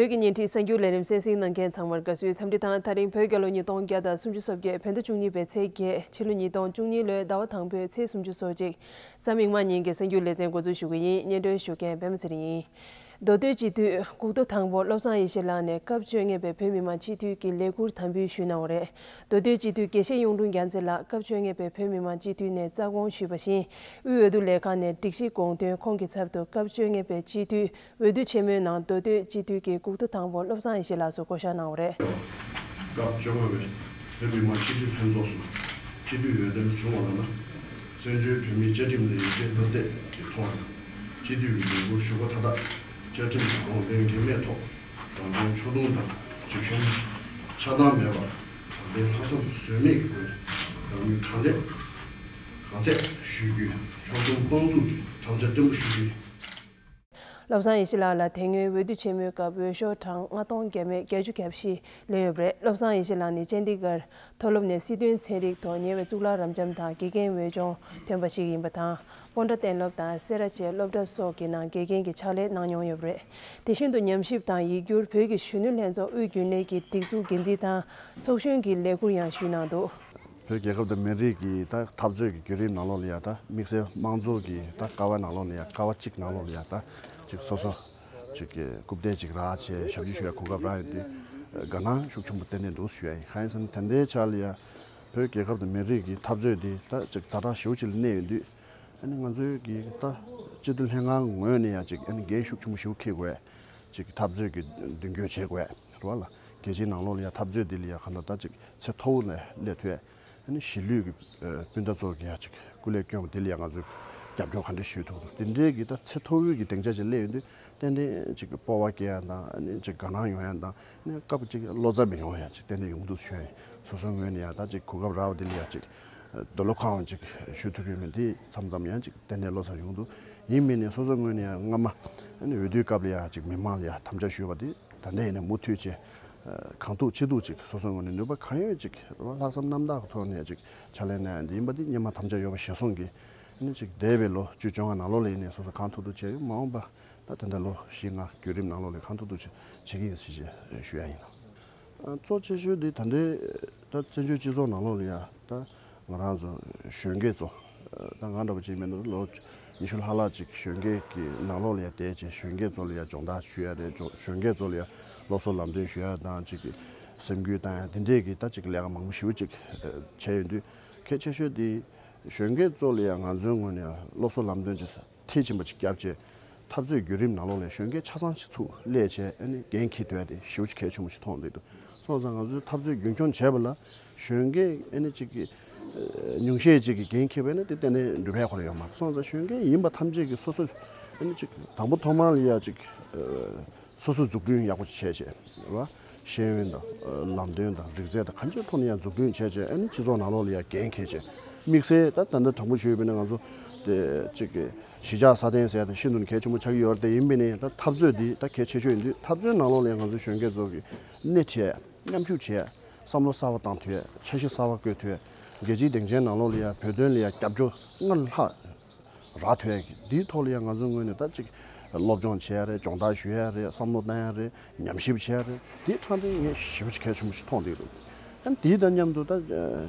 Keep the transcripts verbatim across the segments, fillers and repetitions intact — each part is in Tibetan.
བོད་ཀྱི་བརྙན་འཕྲིན་གསར་འགྱུར་ལས་རིམ་གསན་གཟིགས་གནང་མཁན་ཚང་མར་དགའ་བསུའི་འཚམས་འདྲི་དང་། ད་རིང་བོད་རྒྱལ་ལོ་ཉིས་སྟོང་བརྒྱ་དང་སུམ་ཅུ་སོ་བརྒྱད། བོད་ཟླ་བཅུ་གཉིས་པའི་ཚེས་བརྒྱད། ཕྱི་ལོ་ཉིས་སྟོང་བཅུ་གཉིས་ལོའི་ཟླ་བ་དང་པོའི་ཚེས་སུམ་ཅུ་སོ་གཅིག། གཟའ་མིག་དམར་ཉིན་གྱི་གསར་འགྱུར་ལེ་ཚན་འགོ་འཛུགས་ཞུ་གི་ཡིན། སྙན་སྒྲོན་ཞུ་མཁན་པད་མ་ཚེ་རིང་ཡིན། མདོ་སྟོད་སྤྱི་འཐུས་སྐུ་ཐོག་དང་པོ་བློ་བཟང་ཡེ་ཤེས་ལགས་ནས་སྐབས་བཅོ་ལྔ་པའི་བོད་མི་མང་སྤྱི་འཐུས་ཀྱི་ལས་འཁུར་དམ་འབུལ་ཞུས་གནང་བ་རེད། མདོ་སྟོད་སྤྱི་འཐུས་དགེ་བཤེས་གཡུང་དྲུང་རྒྱལ་མཚན་ལགས་སྐབས་བཅོ་ལྔ་པའི་བོད་མི་མང་སྤྱི་འཐུས་ནས་རྩ་དགོངས་ཞུས་པ་བཞིན། དབུས་འོས་བསྡུ་ལས་ཁང་ནས་སྒྲིག་གཞི་དགོངས་དོན་ཁོང་གི་ཚབ་ཏུ་སྐབས་བཅོ་ལྔ་པའི་སྤྱི་འཐུས་འོས་བསྡུ་ཆེན་མོའི་ནང་མདོ་སྟོད་སྤྱི་འཐུས་ཀྱི་སྐུ་ཐོག་དང་པོ་བློ་བཟང་ཡེ་ཤེས་ལགས་སུ་བསྐོ་བཞག་གནང་བ་རེད། སྐབས་བཅོ་ལྔ་པའི་བོད་མི་མང་སྤྱི་འཐུས་ལྷན་ཚོགས་སུ་སྤྱི་འཐུས་འོས་འདེམས་བྱུང་བ་ལ་ན། བཙན་བྱོལ་བོད་མིའི་བཅའ་ཁྲིམས་ལ་ཡི་གེ་བསླབ་དེབ་ཀྱི་ཐོག་ནས་སྤྱི་འཐུས་ཀྱི་འགན་འཁུར་ཞུ་སྒོ་མཐའ་དག་བཅའ་ཁྲིམས་ཀྱི་དགོངས་དོན་འགལ་མེད་ཐོག་རང་དོན་ཕྱོགས་གཏོགས་དང་། འཇིགས་ཞུམ་ཆགས་སྡང་མེད་པར་དྲང་བདེན་ལྷག་བསམ་ཟོལ་མེད་ཀྱི་སྒོ་ནས་རང་ནུས་གང་ཐད་གང་ཐད་ཞུ་རྒྱུའི་ཕྱོགས་སྡོམ་དཔང་འཛུགས་ཀྱི་དམ་བཅའ་བརྟན་པོ་ཞུ་རྒྱུ་ཡིན། བློ་བཟང་ཡེ་ཤེས་ལགས་ལ་དེ་སྔོན་འོས་བསྡུ་ཆེན་མོའི་སྐབས་འོས་ཤོག་གྲངས་ལྔ་སྟོང་བརྒྱ་མེད་བརྒྱད་ཅུ་གྱ་བཞི་ལེན་ཡོད་པ་རེད། བློ་བཟང་ཡེ་ཤེས་ལགས་ནི་ཅན་དི་གྷར་མཐོ་སློབ་ནས་སྲིད་དོན་ཚན་རིག་ཐོག་ཉེ་བའི་གཙུག་ལག་རབ་འབྱམས་དང་དགེ་རྒན་འོས་སྦྱོང་ཐོན་པ་ཞིག་ཡིན་པ་དང་། སྤོན་ཊ་གཏན་སློབ་དང་སེ་ར་བྱེས་སློབ་གྲྭ་སོགས་ཀྱི་ནང་དགེ་རྒན་གྱི་ཕྱག་ལས་གནང་མྱོང་ཡོད་པ་རེད། དེ་བཞིན་དུ་ཉམས་ཞིབ་དང་ཡིག་སྒྱུར། བོད་ཀྱི་གཞོན་ནུ་ལྷན་ཚོགས་དབུས་རྒྱུན་ལས་ཀྱི་སྒྲིག་འཛུགས་འགན་འཛིན་དང་ཚོགས་གཞོན་གྱི་ལས་ཁུར་ཡང་ཞུས་གནང་འདུག། བོད་རྒྱལ་ཁབ་དང་མི་རིགས་ཀྱི་ད་འཐབ་རྩོད་ཀྱི་བརྒྱུད་རིམ་ནང་ལོགས་ལ་ཡ་ད་དམིགས་བསལ་དམངས་གཙོ་གི་ད་ཀ་བ་ནང་ལོགས་ལ་ཡ་ཀ་བ་གཅིག་ནང་ལོགས་ལ་ཡ་ད་ཅིག་སོ་སོ་ཅིག་གི་རྐུབ་སྟེགས་ཅིག་རག་བྱས་ཞབས་ཕྱི་ཞུ་ཡ་གོ་སྐབས་རག་ཡོད་དུས་དགའ་སྣང་ཤུགས་ཆེན་པོ་ཏན་ཏན་འདུག་ཞུ་ཡ་ཡིན། གང་ཡིན་ཟེར་ན་ད་ལྟའི་ཆ་ལ་ཡ་བོད་རྒྱལ་ཁབ་དང་མི་རིགས་ཀྱི་འཐབ་རྩོད་འདི་ད་ཅིག་ཛ་དྲག་ཞེ་པོ་ཅིག་ལ་གནས་ཡོད་དུས། ཨ་ནི་ང་ཚོའི་གི་ད་སྤྱི་འཐུས་ལྷན་ཁང་ངོས་ནས་ཡང་ཅིག་ཨ་ནི་འགན་ཤུགས་ཆེན་པོ་ཞེ་པོ་འཁྱེར་དགོས། ཅིག་འཐབ་རྩོད་ཀྱི་མདུན་སྐྱོད་བྱེད་དགོས་རེད་བ་ལ། རྒྱལ་སྤྱིའི་ནང་ལོགས་ལ་ཡང་འཐབ་རྩོད་འདི་ལ་ཡང་གང་ལྟར་ད་ཅིག་ཚད་མཐོ་བོ་ནས་སླེབས་ཐུབ་ཡ་ཡིན། ཨ་ནི་གཞིས་ལུས་ཀྱི་ཨ་སྤུན་ཟླ་ཚོ་གི་ཡང་ཅིག་སྐུ་ལས་བསྐྱོན་པ་འདི་ལ་ཡང་ང་ཚོས་རྒྱབ་སྐྱོར་ག་འདྲ་ཞུ་ཐུབ་འདུག། འདི་འདྲའི་གི་ད་ཚད་མཐོ་བོའི་གི་སྡིངས་ཆ་ཅིག་སླེབས་ཡོང་དུས་ཏན་ཏན་ཅིག་སྤོབས་པ་སྐྱེ་ཡ་དང་ཨ་ནི་ཅིག་དགའ་སྣང་ཡོང་ཡ་དང་། ཨ་ནི་སྐབས་ཅིག་བློ་འཚབ་མི་ཡོང་ཡ་ཅིག་ཏན་ཏན་ཡོང་འདུག་ཞུ་ཡ་ཡིན། སོ་སོའི་ངོས་ནས་ཡང་ད་ཅིག་གོ་སྐབས་རག་པ་འདི་ལ་ཡང་ཅིག་འདོད་བློ་ཁེངས་ཅིག་ཞུ་ཐུབ་ཡོད་མེད་འདི་མཚམས་མཚམས་ཡང་ཅིག་ཏན་ཏན་བློ་འཚབ་ཡོང་འདུག། ཡིན་མིན་ནས་སོ་སོའི་ངོས་ནས་ཡང་སྔ་མ་ཨ་ནི་འོས་བསྡུའི་སྐབས་ལ་ཡང་ཅིག་མི་མང་ལ་ཡང་དམ་བཅའ་ཞུས་པ་འདི་ད་ལྟ་ཡིན་ན་མུ་མཐུད་བྱས་གང་ཐུབ་ཅི་ཐུབ་ཅིག་སོ་སོའི་ངོས་ནས་ནུས་པ་གང་ཡོད་ཅིག་ལྷག་བསམ་རྣམ་དག་གི་ཐོག་ནས་ཅིག་ཕྱག་ལས་གནང་ཡ་འདི་ཡིན་པ་འདི་སྔོན་མ་དམ་བཅའ་ཡོད་པ་གཞིར་བཟུང་གིས་ཨ་ནི་ཅིག་འདས་པའི་ལོ་བཅུ་བཅོ་ལྔ་ནང་ལོགས་ལ་ཡིན་ནས་སོ་སོ་གང་ཐུབ་ཐུབ་བྱས་ཡོད། མ་འོངས་པ་ད་ད་ལྟ་ལོ་བཞི་ལྔ་བརྒྱུད་རིམ་ནང་ལོགས་ལ་གང་ཐུབ་ཐུབ་བྱེད་བྱེད་ཀྱི་ཡིན་ཞེས་ཞུ་ཡ་ཡིན། གཙོ་ཆེ་ཤོས་འདི་ད་ལྟའི་ད་བཙན་བྱོལ་སྤྱི་ཚོགས་ནང་ལོགས་ལ་ཡ་ད་ང་རང་ཚོ་གཞོན་སྐྱེས་ཚོ་ད་ང་འདྲ་པོ་ཅིག་མིན་འདུག་ལོ་ཉི་ཤུ་ལྷག་ལྷག་ཅིག་གཞོན་སྐྱེས་ཀྱི་ནང་ལོགས་ལ་ཡ་བསྡད་བྱས་གཞོན་སྐྱེས་ཚོ་ལ་ཡ་སྦྱོང་བརྡར་ཞུ་ཡ་རེད། གཞོན་སྐྱེས་ཚོ་ལ་ཡ་སློབ་གསོ་ལམ་སྟོན་ཞུ་ཡ་དང་ཅིག་གི་སེམས་འགུལ་བཏང་ཡ་དེ་འདྲས་ཀྱི་ད་ཅིག་ལས་ཀ་མང་པོ་ཞེ་པོ་ཅིག་བྱས་ཡོང་དུས་གལ་ཆེ་ཤོས་དེ་གཞོན་སྐྱེས་ཚོ་ལ་ཡ་ང་ཚོའི་ངོས་ནས་སློབ་གསོ་ལམ་སྟོན་ཅིག་མཐིལ་ཕྱིན་པ་ཅིག་བརྒྱབ་བྱས། འཐབ་རྩོད་བརྒྱུད་རིམ་ནང་ལོགས་ལ་གཞོན་སྐྱེས་ཆ་ཚང་ཞིག་ཚུར་སླེབས་བྱས་ཨ་ནི་འགན་འཁྱེར་ཐུབ་ཡ་དེ་ཞེ་པོ་ཅིག་གལ་ཆེན་པོ་ཞིག་མཐོང་བསྡད་འདུག། སོང་ཙང་ང་ཚོས་འཐབ་རྩོད་རྒྱུན་འཁྱོངས་བྱས་པ་ལ་གཞོན་སྐྱེས་ཨ་ནི་ཅིག་གི་ཉུང་ཤས་ཅིག་གིས་འགན་འཁྱེར་བས་ན་དེ་ཏན་ཏན་འགྲུབ་ཡ་ཁོ་རང་ཡོད་མ་རེད། སོང་ཙང་གཞོན་སྐྱེས་ཡིན་པ་ཐམས་ཅད་ཀྱིས་སོ་སོ་ཨ་ནི་ཅིག་དང་པོ་ཐོག་མར་ལ་ཡ་ཅིག་སོ་སོ་འཛུགས་སྐྲུན་ཡག་པོ་ཅིག་བྱས་བྱས་རེད་བ། ཤེས་ཡོན་དང་ལམ་སྟོན་དང་རིག་རྩལ་དང་གང་ཅིའི་ཐོག་ནས་ཡང་འཛུགས་སྐྲུན་བྱས་བྱས་ཨ་ནི་སྤྱི་ཚོགས་ནང་ལོགས་ལ་ཡང་འགན་འཁྱེར་བྱས། དམིགས་བསལ་ད་ད་ལྟ་དྲང་པོ་ཞུས་པ་ཡིན་ན་ང་ཚོ་དེ་གཅིག་གི་གཞིས་ཆགས་སྲ་བརྟན་ཟེར་ཡ་དེ་ཤིན་ཏུ་ནས་གལ་ཆེན་པོ་ཆགས་ཀྱི་ཡོད་རེད། དེ་ཡིན་པ་ཡིན་ནའི་ད་འཐབ་རྩོད་འདི་ད་གལ་ཆེ་ཤོས་ཡིན་དུས་འཐབ་རྩོད་ནང་ལོགས་ལ་ཡང་ང་ཚོ་གཞོན་སྐྱེས་ཚོ་གི་སྣེ་ཁྲིད་ཡ་མཉམ་ཞུགས་བྱས་ཡ་བསམ་བློ་གསར་པ་བཏང་ཐུབ་ཡ་འཆར་གཞི་གསར་པ་བཀོད་ཐུབ་ཡ་རྒྱལ་སྤྱིའི་སྡིངས་ཆའི་ནང་ལོགས་ལ་ཡང་བོད་དོན་ལ་ཡང་རྒྱབ་སྐྱོར་སྔར་ལྷག་རག་ཐུབ་ཡ་གི་འདིའི་ཐོག་ལ་ཡང་ང་ཚོའི་ངོས་ནས་ད་ཅིག་སློབ་སྦྱོང་བྱེད་ཡ་རེད། སྦྱོང་བརྡར་ཞུ་ཡ་རེད། བསམ་བློ་བཏང་ཡ་རེད། ཉམས་ཞིབ་བྱེད་ཡ་རེད། དེའི་འཕྲང་སྟེང་ངས་ཞེ་པོ་ཅིག་གལ་ཆེན་པོ་ཞིག་མཐོང་བསྡད་འདུག། ཨ་ནི་དེའི་དང་མཉམ་དུ་ད་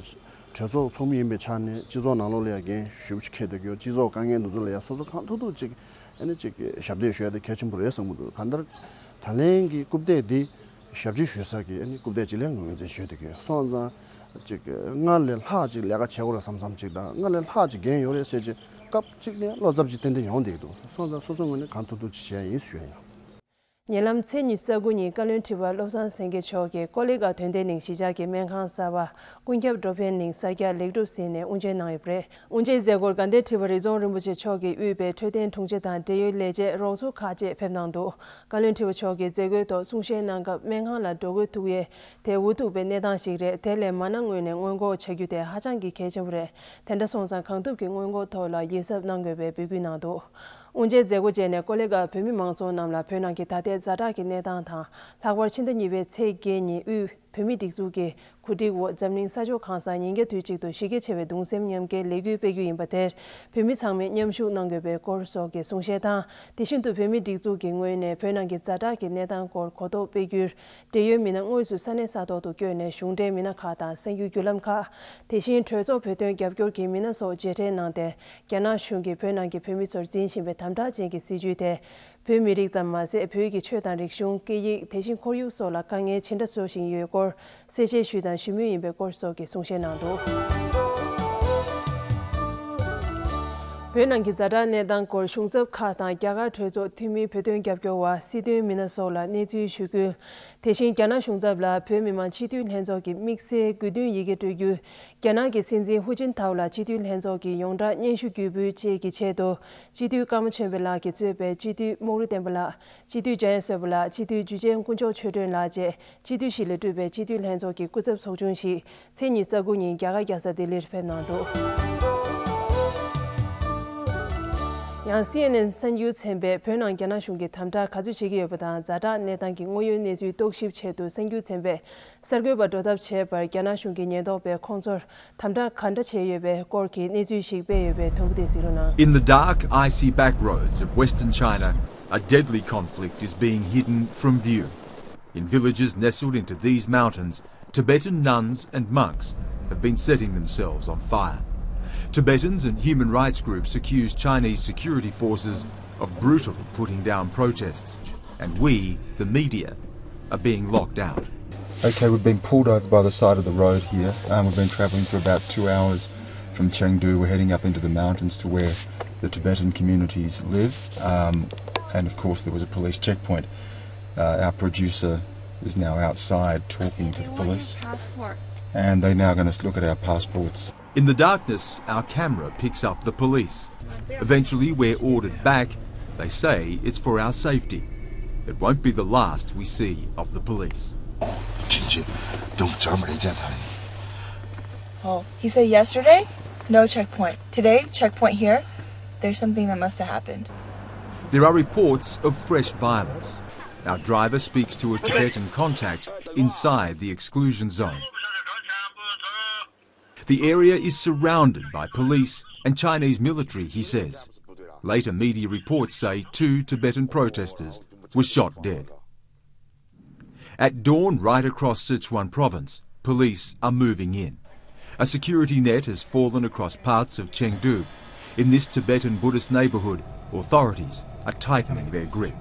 གྲོས་ཚོགས་ཚོགས་མི་ཡིན་པའི་ཆ་ནས་སྤྱི་ཚོགས་ནང་ལོགས་ལ་ཡང་འགན་ཞེ་པོ་ཅིག་འཁྱེར་བསྡད་ཀྱི་ཡོད། སྤྱི་ཚོགས་དཀའ་ངལ་འདི་ཚོ་ལ་ཡང་སོ་སོ་གང་ཐུབ་ཐུབ་ཅིག་ཨ་ནི་ཅིག་ཞབས་འདེགས་ཞུ་ཡ་དེ་གལ་ཆེན་པོ་རེད་བསམ་གྱི་འདུག། གང་ལྟར་ད་ལན་གྱི་རྐུབ་སྟེགས་འདི་ཞབས་ཕྱི་ཞུ་ས་གི་ཨ་ནི་རྐུབ་སྟེགས་ཅིག་ལ་ངོས་འཛིན་ཞུས་བསྡད་ཀྱི་ཡོད། སོང་ཙང་། ཅིག་སྔར་ལས་ལྷག་ཅིག་ལས་ཀ་བྱེད་དགོས་རེད་བསམ་བསམ་ཅིག་དང་སྔར་ལས་ལྷག་ཅིག་འགན་ཡོད་རེད་ཟེར་ཅིག་སྐབས་གཅིག་ནས་བློ་འཚབ་ཅིག་ཏན་ཏན་ཡོང་བསྡད་འདུག། སོང་ཙང་སོ་སོའི་ངོས་ནས་གང་ཐུབ་ཐུབ་ཅིག་བྱས་ཡིན་ཞུ་ཡ་ཡིན། ཉེ་ལམ་ཚེས་ཉི་ཤུ་རྩ་དགུ་ཉིན་བཀའ་བློན་ཁྲི་པ་བློ་བཟང་སེང་གེ་མཆོག་གིས་ཀོ་ལི་གྷལ་དོན་ལྡན་གླིང་གཞིས་ཆགས་ཀྱི་སྨན་ཁང་གསར་པ་ཀུན་ཁྱབ་འགྲོ་ཕན་གླིང་གསར་རྒྱག་ལེགས་གྲུབ་ཟིན་ནས་དབུ་འབྱེད་གནང་ཡོད་པ་རེད། དབུ་འབྱེད་མཛད་སྒོར་དགའ་ལྡན་ཁྲི་པ་རི་རྫོང་རིན་པོ་ཆེ་མཆོག་གིས་དབུས་པའི་འཕྲོད་བསྟེན་དྲུང་ཆེ་དང་འབྲེལ་ཡོད་ལས་བྱེད་རོགས་ཚོགས་ཁག་བཅས་ཕེབས་གནང་འདུག། བཀའ་བློན་ཁྲི་པ་མཆོག་གིས་མཛད་སྒོའི་ཐོག་གསུང་བཤད་གནང་སྐབས། སྨན་ཁང་ལ་འགྲོ་དགོས་ཐུག་ཡས་དེ་འུ་ཐུག་པའི་གནས་སྟངས་ཤིག་རེད། དེ་ལས་མ་གནང་སྔོན་ནས་སྔོན་འགོག་བྱ་རྒྱུ་དེ་ཧ་ཅང་གི་གལ་ཆེན་པོ་རེད། དེ་འདྲ་སོང་ཙང་གང་ཐུབ་ཀྱིས་སྔོན་འགོག་ཐོག་ལ་ཡིད་གཟབ་གནང་དགོས་པའི་འབོད་སྐུལ་གནང་འདུག། དབུ་འབྱེད་མཛད་སྒོ་བཅས་ནས་ཀོ་ལི་གྷལ་བོད་མི་མང་ཚོགས་རྣམས་ལ་བོད་ནང་གི་ད་ལྟའི་ཛ་དྲག་གི་གནས་སྟངས་དང་། ལྷག་པར་ཕྱི་ཟླ་གཉིས་པའི་ཚེས་བརྒྱད་ཉིན་དབུས་ བོད་མིའི་སྒྲིག་འཛུགས་ཀྱི་གོ་སྒྲིག་འོག་འཛམ་གླིང་ས་ཕྱོགས་གང་སར་ཉིན་རྒྱབ་དུས་གཅིག་ཏུ་གཞི་རྒྱ་ཆེ་བའི་གདུང་སེམས་མཉམ་སྐྱེད་ལས་འགུལ་སྤེལ་རྒྱུ་ཡིན་པ་དེར་བོད་མི་ཚང་མས་མཉམ་ཞུགས་གནང་དགོས་པའི་སྐོར་སོགས་ཀྱི་གསུང་བཤད་དང་། དེ་བཞིན་དུ་བོད་མིའི་སྒྲིག་འཛུགས་ཀྱི་ངོས་ནས་བོད་ནང་གི་ཛ་དྲག་གི་གནས་སྟངས་སྐོར་གོ་རྟོགས་སྤེལ་རྒྱུར། འབྲེལ་ཡོད་མི་སྣ་དངོས་སུ་ས་གནས་ས་ཐོག་ཏུ་བསྐྱོད་ནས་གཞུང་འབྲེལ་མི་སྣ་ཁག་དང་གསར་འགྱུར་བརྒྱུད་ལམ་ཁག་དེ་བཞིན་གྲོས་ཚོགས་བོད་དོན་རྒྱབ་སྐྱོར་གྱི་མི་སྣ་སོགས་མཇལ་འཕྲད་གནང་སྟེ། རྒྱ་ནག་གཞུང་གིས་བོད་ནང་གི་བོད་མི་ཚོར་འཛིན་བཞིན་པའི་དམ་དྲག་ཅན་གྱི་སྲིད་བྱུས་དེ། བོད་མི་རིགས་ཙམ་མ་ཟད། བོད་ཀྱི་ཆོས་དང་རིག་གཞུང་། སྐད་ཡིག་དེ་བཞིན་ཁོར་ཡུག་སོགས་ལ་དཀའ་ངལ་ཇི་འདྲ་བཟོ་བཞིན་ཡོད་སྐོར་གསལ་བཤད་ཞུས་དང་ཞུ་མུས་ཡིན་པའི་སྐོར་སོགས་ཀྱི་གསུང་བཤད་གནང་འདུག་བོད་ནང་གི་ཛ་དྲག་གནས་སྟངས་སྐོར་གཞུང་ཚབ་ཁག་དང་རྒྱ་གར་གྲོས་ཚོགས་འཐུས་མི་བོད་དོན་རྒྱབ་སྐྱོར་བ། སྲིད་དོན་མི་སྣ་སོགས་ལ་གནས་ཚུལ་ཞུ་སྐུལ། དེ་བཞིན་རྒྱ་ནག་གཞུང་ཚབ་ལ་བོད་མི་མང་སྤྱི་འཐུས་ལྷན་ཚོགས་ཀྱི་དམིགས་བསལ་དགོས་འདུན་ཡི་གེ་སྤྲོད་རྒྱུ། རྒྱ་ནག་གི་སྲིད་འཛིན་ཧུ་ཅིན་ཐའོ་ལ་སྤྱི་འཐུས་ལྷན་ཚོགས་ཀྱི་ཡོངས་བསྒྲགས་སྙན་ཞུ་བརྒྱུད་འབུལ་བཅས་ཀྱི་ཆེད་དུ། སྤྱི་འཐུས་ཀརྨ་ཆོས་འཕེལ་ལགས་ཀྱིས་གཙོས་པའི་སྤྱི་འཐུས་རྨོག་རུས་བསྟན་པ་ལགས། སྤྱི་འཐུས་འཇམ་དབྱངས་བསོད་པ་ལགས། སྤྱི་འཐུས་འཇུ་ཆེན་དཀོན་མཆོག་ཆོས་སྒྲོན་ལགས་བཅས་སྤྱི་འཐུས་ཤིག་ལས་གྲུབ་པའི་སྤྱི་འཐུས་ལྷན་ཚོགས་ཀྱི་སྐུ་ཚབ་ཚོགས་ཆུང་ཞིག་ཚེས་ཉི་ཤུ་རྩ་དགུ་ཉིན་རྒྱ་གར་རྒྱལ་ས་ལྡི་ལིར་ཕེབས་གནང་འདུག་ཡང་། སི་ཨེན་ཨེན་གསར་འགྱུར་ཚན་པས་བོད་ནང་རྒྱ་ནག་གཞུང་གིས་དམ་དྲག་ག་ཚོད་བྱེད་ཀྱི་ཡོད་པ་དང་། ཛ་དྲག་གནས་སྟངས་ཀྱི་དངོས་ཡོད་གནས་ཚུལ་རྟོག་ཞིབ་ཆེད་དུ་གསར་འགྱུར་ཚན་པས་གསར་འགོད་པ་འགྲོ་ཐབས་བྱས་པར། རྒྱ་ནག་གཞུང་གི་ཉེན་རྟོག་པས་ཁོང་ཚོར་དམ་དྲག་ག་འདྲ་བྱས་ཡོད་པའི་སྐོར་གྱི་གནས་ཚུལ་ཞིག་སྤེལ་ཡོད་པའི་དུམ་བུ་དེ་གཟིགས་རོགས་གནང་། In the dark, icy back roads of western China, a deadly conflict is being hidden from view. In villages nestled into these mountains, Tibetan nuns and monks have been setting themselves on fire. Tibetans and human rights groups accuse Chinese security forces of brutally putting down protests, and we, the media, are being locked out. Okay, we've been pulled over by the side of the road here. Um, we've been travelling for about two hours from Chengdu. We're heading up into the mountains to where the Tibetan communities live. Um, and of course, there was a police checkpoint. Uh, our producer is now outside talking to the police. And they're now going to look at our passports. In the darkness, our camera picks up the police. Eventually, we're ordered back. They say it's for our safety. It won't be the last we see of the police. Oh, he said yesterday? No checkpoint. Today, checkpoint here. There's something that must have happened. There are reports of fresh violence. Our driver speaks to a Tibetan contact inside the exclusion zone. The area is surrounded by police and Chinese military, he says. Later media reports say two Tibetan protesters were shot dead. At dawn, right across Sichuan province, police are moving in. A security net has fallen across parts of Chengdu. In this Tibetan Buddhist neighbourhood, authorities are tightening their grip.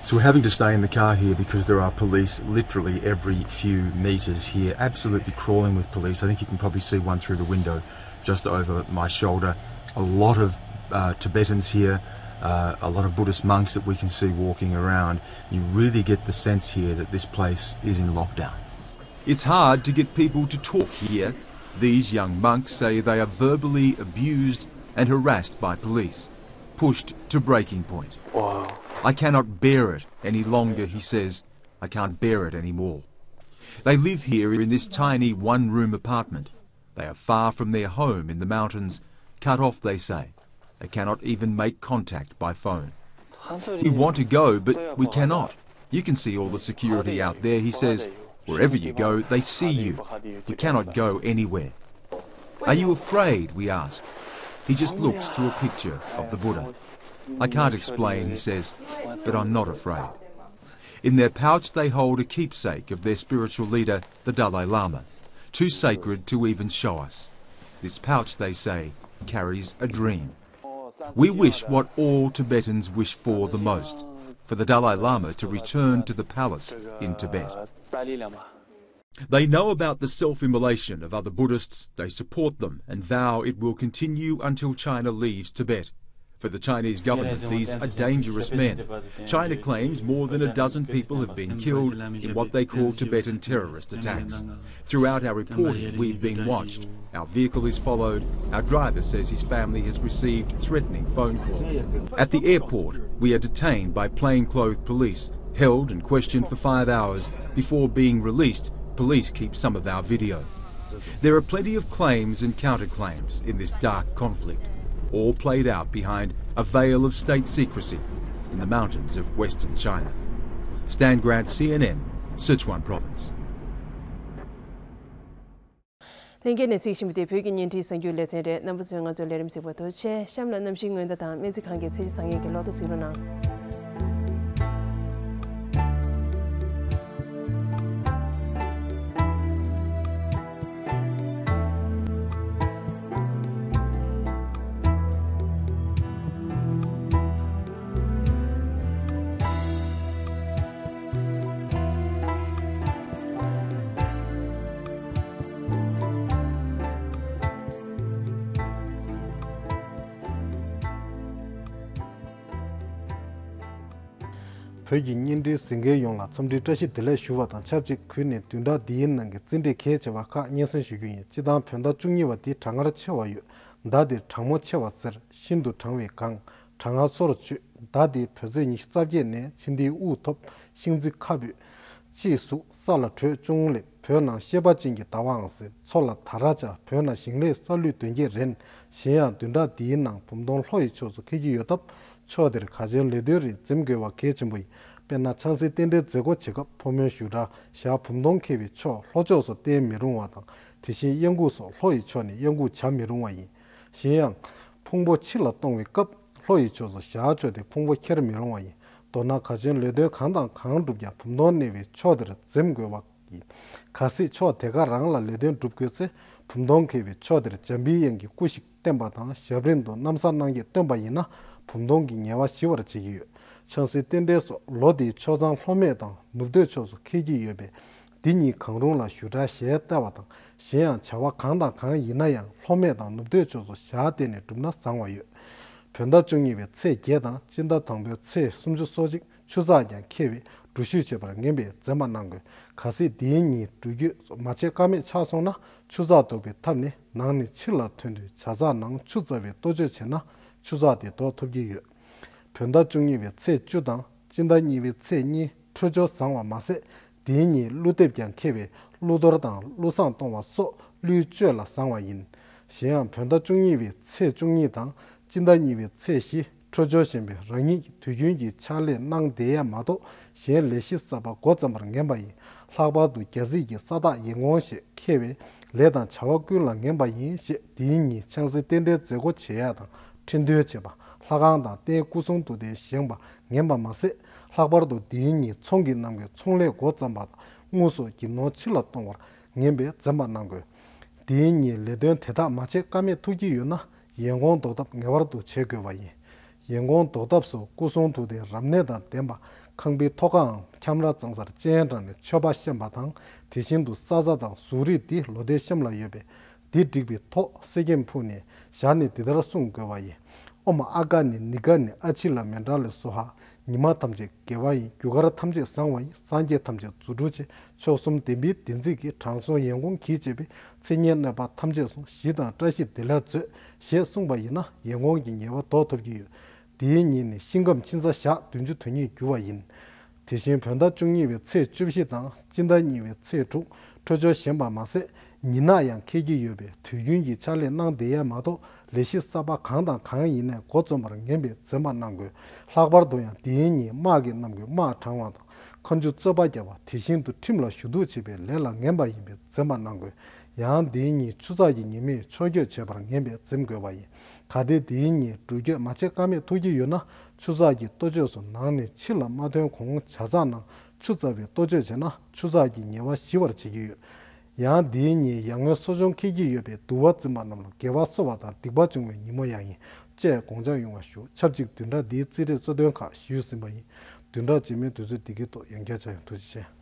So we're having to stay in the car here because there are police literally every few metres here, absolutely crawling with police. I think you can probably see one through the window just over my shoulder. A lot of uh, Tibetans here, uh, a lot of Buddhist monks that we can see walking around. You really get the sense here that this place is in lockdown. It's hard to get people to talk here. These young monks say they are verbally abused and harassed by police, pushed to breaking point. I cannot bear it any longer, he says. I can't bear it anymore. They live here in this tiny one-room apartment. They are far from their home in the mountains, cut off, they say. They cannot even make contact by phone. We want to go, but we cannot. You can see all the security out there, he says. Wherever you go, they see you. You cannot go anywhere. Are you afraid? We ask. He just looks to a picture of the Buddha. I can't explain, he says, but I'm not afraid. In their pouch, they hold a keepsake of their spiritual leader, the Dalai Lama, too sacred to even show us. This pouch, they say, carries a dream. We wish what all Tibetans wish for the most, for the Dalai Lama to return to the palace in Tibet. They know about the self-immolation of other Buddhists, they support them and vow it will continue until China leaves Tibet. For the Chinese government, these are dangerous men. China claims more than a dozen people have been killed in what they call Tibetan terrorist attacks. Throughout our reporting, we've been watched. Our vehicle is followed. Our driver says his family has received threatening phone calls. At the airport, we are detained by plainclothes police, held and questioned for five hours before being released. Police keep some of our video. There are plenty of claims and counterclaims in this dark conflict, all played out behind a veil of state secrecy in the mountains of western China. Stan Grant, C N N, Sichuan Province. ལྷན་རྒྱས་ནས་གཟིགས་བཞིན་པ་དེ་བོད་ཀྱི་བརྙན་འཕྲིན་གསར་འགྱུར་ལེ་ཚན་རེད། རྣམ་པ་ཚོས་ང་ཚོའི་ལས་རིམ་གཟིགས་པར་ཐུགས་རྗེ་ཆེ། གཤམ་ལ་གནམ་གཤིས་སྔོན་བརྡ་དང་སྨན་རྩིས་ཁང་གི་ཚད་གཞི་བཟང་ངན་གྱི་ལོ་ཐོ་གཟིགས་རོགས་གནང་། བོད་ཀྱི་བརྙན་འཕྲིན་གཟིགས་མཁན་ཡོངས་ལ་འཚམས་འདྲིའི་བཀྲ་ཤིས་བདེ་ལེགས་ཞུ་བ་དང་ཆབས་ཅིག་གུས་ནས་བདུན་ཕྲག་འདིའི་ནང་གི་རྩིས་འབྲས་གལ་ཆེ་བ་ཁག་སྙན་སེང་ཞུ་རྒྱུ་ཡིན། སྤྱིར་བཏང་བོད་ཟླ་བཅུ་གཉིས་པ་འདི་གྲང་ངར་ཆེ་བ་ཡོད། ཟླ་འདིར་གྲང་མོ་ཆེ་བ་ཟེར། ཤིན་ཏུ་གྲང་བའི་གངས། གྲང་ངར་སོར་ཆུད། ཟླ་འདིའི་བོད་ཚེས་ཉི་ཤུ་རྩ་བརྒྱད་ནས་ཕྱི་ཟླའི་དབུགས་ཐོབ། ཤིང་རྩི་ཁ་འབུས། དཔྱིད་གཟུགས་ས་ལ་དྲོད་ཅུང་སླེབས། བོད་ནང་ཤེས་པ་ཅན་གྱི་ཟླ་བའང་ཟེར། མཚོ་ལ་དར་ར་བཅའ། བོད་ནང་ཞིང་ལས་ས་ལུད་དོན་རྐྱེན་རན། གཞན་ཡང་བདུན་ཕྲག་འདིའི་ནང་བུམ་སྟོང་ལྷོ་ཡི་ཕྱོགས་སུ་འཁེལ་གྱི་ཡོད་སྟབས། ཕྱོགས་དེར་ག་ཆེན་ལས་དོན་རིགས་འཛེམ་དགོས་པ་གལ་ཆེན་པོ་ཡིན། དཔེར་ན་ཆང་སའི་རྟེན་འབྲེལ་མཛད་སྒོ་བྱེད་སྐབས་ཕོ་མོའི་བཞུགས་གྲལ་ཞག་བུམ་སྟོང་འཁེལ་བའི་ཕྱོགས་ལྷོ་ཕྱོགས་སུ་བསྟན་མི་རུང་བ་དང་། དེ་བཞིན་གཡང་འགུགས་སོགས་ལྷོ་ཡི་ཕྱོགས་ནས་གཡང་འགུགས་བྱ་མི་རུང་བ་ཡིན། གཞན་ཡང་། ཕུང་པོ་ཕྱི་ལ་གཏོང་བའི་སྐབས་ལྷོ་ཡི་ཕྱོགས་སུ་ཞག་ཕྱོགས་ཏེ་ཕུང་པོ་འཁྱེར་མི་རུང་བ་ཡིན། མདོར་ན་ག་ཆེན་ལས་དོན་གང་དང་གང་བསྒྲུབ་ཀྱང་བུམ་སྟོང་གནས་པའི་ཕྱོགས་དེར་འཛེམ་དགོས་པ་ཡིན། གལ་སྲིད་ཕྱོགས་དེ་ག་རང་ལ་ལས་དོན་སྒྲུབ་དགོས་ཚེ་བུམ་སྟོང་འཁེལ་བའི་ཕྱོགས་དེར་འཇམ་པའི་དབྱངས་ཀྱི་སྐུ་ཞིག་བསྟན་པ་དང་ཞབས་རིམ་དུ་གནམ་ས་སྣང་བརྒྱད་བཏོན་པ་ཡིན་ན་བུམ་སྟོང་གི་ངལ་བ་ཞི་བར་བྱེད་ཀྱི་ཡོད། ཆང་སའི་རྟེན་འབྲེལ་སོགས་ལོ་འདིའི་ཆོས་བཟང་ལྷོ་སྨད་དང་ནུབ་སྟོད་ཕྱོགས་སུ་འཁེལ་གྱི་ཡོད་པས། འདི་གཉིས་གང་རུང་ལ་བཞུགས་གྲལ་ཞལ་བལྟ་བ་དང་གཞན་ཡང་བྱ་བ་གང་དང་གང་ཡིན་ན་ཡང་ལྷོ་སྨད་དང་ནུབ་སྟོད་ཕྱོགས་སུ་ཞལ་བལྟས་ནས་བསྒྲུབས་ན་བཟང་བ་ཡོད། བོད་ཟླ་བཅུ་གཉིས་པའི་ཚེས་བརྒྱད་དང་སྤྱི་ཟླ་དང་པོའི་ཚེས་སུམ་ཅུ་སོ་གཅིག་ཆུ་ཚགས་ཀྱང་འཁེལ་བས་འགྲུལ་བཞུད་བྱེད་པར་ངན་པས་འཛེམ་པ་གནང་དགོས། གལ་སྲིད་འདིའི་གཉིས་འགྲུལ་སྐྱོད་མ་བྱེད་ཀ་མེད་ཆགས་སོང་ན་ཆུ་ཚགས་གཏོར་པའི་ཐབས་ནི་ནང་ནས་ཕྱི་ལ་ཐོན་དུས་བྱ་ཚགས་ནང་ཆུ་བཙའ་བའི་གཏོ་བཅོས་བྱས་ན་ཆུ་ཚགས་དེ་ལྡོག་ཐུབ་ཀྱི་ཡོད། བོད་ཟླ་བཅུ་གཉིས་པའི་ཚེས་བཅུ་དང་སྤྱི་ཟླ་གཉིས་པའི་ཚེས་གཉིས་འཕྲོད་སྦྱོར་བཟང་བ་མ་ཟད། དེའི་ཉིན་ཀླུ་འདེབས་ཀྱང་འཁེལ་བས་ཀླུ་གཏོར་དང་ཀླུ་བསང་གཏོང་བ་སོགས་ཀླུའི་སྤྱོད་ལ་བཟང་བ་ཡིན། གཞན་ཡང་བོད་ཟླ་བཅུ་གཉིས་པའི་ཚེས་བཅུ་གཉིས་དང་སྤྱི་ཟླ་གཉིས་པའི་ཚེས་བཞི་འཕྲོད་སྦྱོར་ཞན་པས་རང་ཉིད་ཀྱི་དུས་རྒྱུན་གྱི་ཕྱག་ལས་གནང་བསྡད་ཡ་མ་གཏོགས་གཞན་ལས་གཞི་གསར་པ་འགོ་བརྩམས་པར་ངན་པ་ཡིན། ལྷག་པར་དུ་རྒྱལ་སྲིད་ཀྱི་ས་བདག་ཡིན་ངོ་ཞེས་འཁེལ་བས་ལས་དང་བྱ་བ་ཀུན་ལ་ངན་པ་ཡིན་ཞེས་དེའི་ཉིན་ཆང་སའི་རྟེན་འབྲེལ་མཛད་སྒོ་བྱེད་ཡ་དང་ཁྲི་འདོན་བྱེད་པ། ལྷ་ཁང་དང་རྟེན་སྐུ་གསུང་ཐུགས་རྟེན་བཞེངས་པ། ངན་པ་མ་ཟད། ལྷག་པར་དུ་དེའི་ཉིན་ཚོང་གི་རྣམ་ངེས་ཚོང་ལས་འགོ་བརྩམས་པ་དང་དངུལ་སོགས་ཀྱི་ནོར་ཕྱི་ལ་གཏོང་བར་ངན་པས་འཛེམ་པ་གནང་དགོས། དེའི་ཉིན་ལས་དོན་དེ་དག་མ་བྱེད་ཀ་མེད་ཐུག་གི་ཡོད་ན་ཡན་གོང་ཟློག་ཐབས་ངེས་པར་དུ་བྱེད་དགོས་པ་ཡིན། ཡན་གོང་ཟློག་ཐབས་སུ་སྐུ་གསུང་ཐུགས་རྟེན་རབ་གནས་དང་ལྡན་པ་ཁང་པའི་ཐོག་ཁའམ་ཁྱམས་ར་གཙང་སར་སྤྱན་དྲངས་ནས་མཆོད་པ་བཤམས་པ་དང་དེ་བཞིན་དུ་ས་བཟའ་དང་གཟུགས་རིས་འདི་ལོ་ཟླའི་གཤམ་ལ་ཡོད་པས། འདི་བསྒྲིགས་པའི་ཐོག་གསེར་སྐྱེམས་ཕུལ་ནས་ཞག་ནི་འདི་ལྟར་གསུང་དགོས་པ་ཡིན། ཨོཾ་ཨ་ག་ནི་ནི་ག་ནི་ཨ་ཕྱི་ལ་མེ་ཏྲ་ལེ་སྭཱ་ཧཱ། ཉི་མ་ཐམས་ཅད་དགེ་བ་ཡིན། རྒྱུ་སྐར་ཐམས་ཅད་བཟང་བ་ཡིན། སངས་རྒྱས་ཐམས་ཅད་རྫུ་འཕྲུལ་ཆེ། མཆོག་གསུམ་བདེན་པའི་བདེན་ཚིག་གིས། དྲང་སྲོང་ཡན་གོང་གིས་བྱས་པའི། མཚན་སྙན་གནོད་པ་ཐམས་ཅད་སོང་། ཞི་དང་བཀྲ་ཤིས་བདེ་ལེགས་མཛོད། ཞེས་གསུངས་པ་ཡིན་ན་ཡན་གོང་གི་ཉེས་པ་ཟློག་ཐུབ་ཀྱི་ཡོད། དེའི་ཉིན་ནི་ཤིང་སྐམ་ཕྱིན་ཚ་ཞག་བདུན་ཅུ་དོན་གཉིས་འགྱུར་བ་ཡིན། དེ་བཞིན་བོད་ཟླ་བཅུ་གཉིས་པའི་ཚེས་བཅུ་བཞི་དང་སྤྱི་ཟླ་གཉིས་པའི་ཚེས་དྲུག་འཕྲོད་སྦྱོར་ཞན་པ་མ་ཟད། ཉི་ནག་ཡང་འཁེལ་གྱི་ཡོད་པས་དུས་རྒྱུན་གྱི་ཕྱག་ལས་གནང་བསྡད་ཡ་མ་གཏོགས་ལས་གཞི་གསར་པ་གང་དང་གང་ཡིན་ནའི་འགོ་རྩོམ་པར་ངན་པས་འཛེམ་པ་གནང་དགོས། ལྷག་པར་དུ་ཡང་དེའི་ཉིན་དམག་གི་རྣམ་ཀུན་དམག་དྲང་བ་དང་མཁའ་འགྲོ་རྩོད་པ་རྒྱག་པ་དེ་བཞིན་དུ་ཁྲིམས་ལ་ཞུ་གཏུག་བྱེད་པའི་ལས་ལ་ངན་པ་ཡིན་པས་འཛེམ་པ་གནང་དགོས། ཡང་དེའི་ཉིན་ཆུ་ཚགས་ཀྱི་ཉི་མས་ཕྱོགས་བསྐྱོད་བྱེད་པར་ངན་པས་འཛེམ་དགོས་པ་ཡིན། གལ་ཏེ་དེའི་ཉིན་འགྲུལ་སྐྱོད་མ་བྱེད་ཀ་མེད་ཐུག་གི་ཡོད་ན་ཆུ་ཚགས་ཀྱི་གཏོ་བཅོས་སུ་ནང་ནས་ཕྱི་ལ་མ་ཐོན་གོང་བྱ་ཚགས་ནང་ཆུ་བཙའ་བའི་གཏོ་བཅོས་བྱས་ན་ཆུ་ཚགས་ཀྱི་ཉེས་པ་ཞི་བར་བྱེད་ཀྱི་ཡོད། ཡང་དེའི་ཉིན་ཡར་ངོའི་གསོ་སྦྱོང་འཁེལ་གྱི་ཡོད་པས་འདུལ་བ་འཛིན་པ་རྣམས་ལ་དགེ་བ་གསོ་བ་དང་སྡིག་པ་སྦྱོང་བའི་ཉིན་མོ་ཡང་ཡིན། ཅེས་དགོངས་འཇགས་ཡོང་བ་ཞུ། ཆབས་ཅིག་བདུན་ཕྲག་འདིའི་རྩིས་འབྲས་གཙོ་དོན་ཁག་ཞུས་ཟིན་པ་ཡིན། བདུན་ཕྲག་རྗེས་མའི་དུས་ཚོད་འདི་གའི་ཐོག་ཡང་བསྐྱར་མཇལ་ཡོང་། ཐུགས་རྗེ་ཆེ།